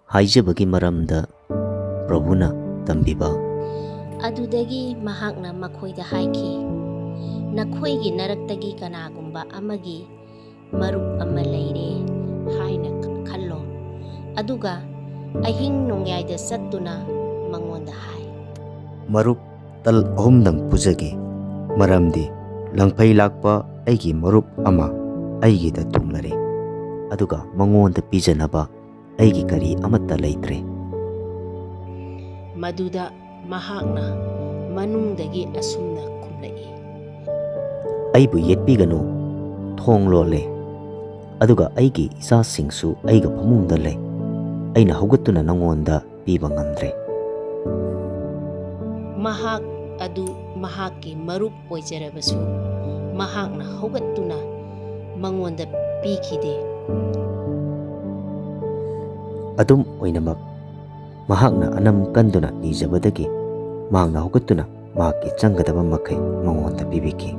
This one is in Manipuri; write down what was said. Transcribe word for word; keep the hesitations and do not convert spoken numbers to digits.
ꯍꯥꯏꯖꯕꯒꯤ ꯃꯔꯝꯗ ꯄ꯭ꯔꯚꯨꯅ ꯇꯝꯕꯤꯕ꯫ ꯑꯗꯨꯗꯒꯤ ꯃꯍꯥꯛꯅ ꯃꯈꯣꯏꯗ ꯍꯥꯏꯈꯤ, "ꯅꯈꯣꯏꯒꯤ ꯅꯔꯛꯇꯒꯤ ꯀꯅꯥꯒꯨꯝꯕ ꯑꯃꯒꯤ ꯃꯔꯨꯞ ꯑꯃ ꯂꯩꯔꯦ ꯍꯥꯏꯅ ꯈꯜꯂꯣ, ꯑꯗꯨꯒ ꯑꯍꯤꯡ ꯅꯣꯡꯌꯥꯏꯗ ꯆꯠꯇꯨꯅ ꯃꯉꯣꯟꯗ ꯍꯥꯏ"꯫ ꯃꯔꯨꯞ ꯇꯜ ꯑꯍꯨꯝꯗꯪ ꯄꯨꯖꯒꯦ, ꯃꯔꯝꯗꯤ ꯂꯪꯐꯩ ꯂꯥꯛꯄ ꯑꯩꯒꯤ ꯃꯔꯨꯞ ꯑꯃ ꯑꯩꯒꯤꯗ ꯊꯨꯡꯂꯔꯦ, ꯑꯗꯨꯒ ꯃꯉꯣꯟꯗ ꯄꯤꯖꯅꯕ ꯑꯩꯒꯤ ꯀꯔꯤ ꯑꯃꯠꯇ ꯂꯩꯇ꯭ꯔꯦ꯫ ꯃꯗꯨꯗ ꯃꯍꯥꯛꯅ ꯃꯅꯨꯡꯗꯒꯤ ꯑꯁꯨꯝꯅ ꯈꯨꯝꯂꯛꯏ, "ꯑꯩꯕꯨ ꯌꯦꯠꯄꯤꯒꯅꯨ, ꯊꯣꯡ ꯂꯣꯜꯂꯦ, ꯑꯗꯨꯒ ꯑꯩꯒꯤ ꯏꯆꯥꯁꯤꯡꯁꯨ ꯑꯩꯒ ꯐꯃꯨꯡꯗ ꯂꯩ꯫ ꯑꯩꯅ ꯍꯧꯒꯠꯇꯨꯅ ꯅꯉꯣꯟꯗ ꯄꯤꯕ ꯉꯝꯗ꯭ꯔꯦ"꯫ ꯃꯍꯥꯛ ꯑꯗꯨ ꯃꯍꯥꯛꯀꯤ ꯃꯔꯨꯞ ꯑꯣꯏꯖꯔꯕꯁꯨ, ꯃꯍꯥꯛꯅ ꯍꯧꯒꯠꯇꯨꯅ ꯃꯉꯣꯟꯗ ꯄꯤꯈꯤꯗꯦ꯫ ꯑꯗꯨꯝ ꯑꯣꯏꯅꯃꯛ, ꯃꯍꯥꯛꯅ ꯑꯅꯝ ꯀꯟꯗꯨꯅ ꯅꯤꯖꯕꯗꯒꯤ ꯃꯍꯥꯛꯅ ꯍꯧꯒꯠꯇꯨꯅ ꯃꯍꯥꯛꯀꯤ ꯆꯪꯒꯗꯕ ꯃꯈꯩ ꯃꯉꯣꯟꯗ ꯄꯤꯕꯤꯈꯤ꯫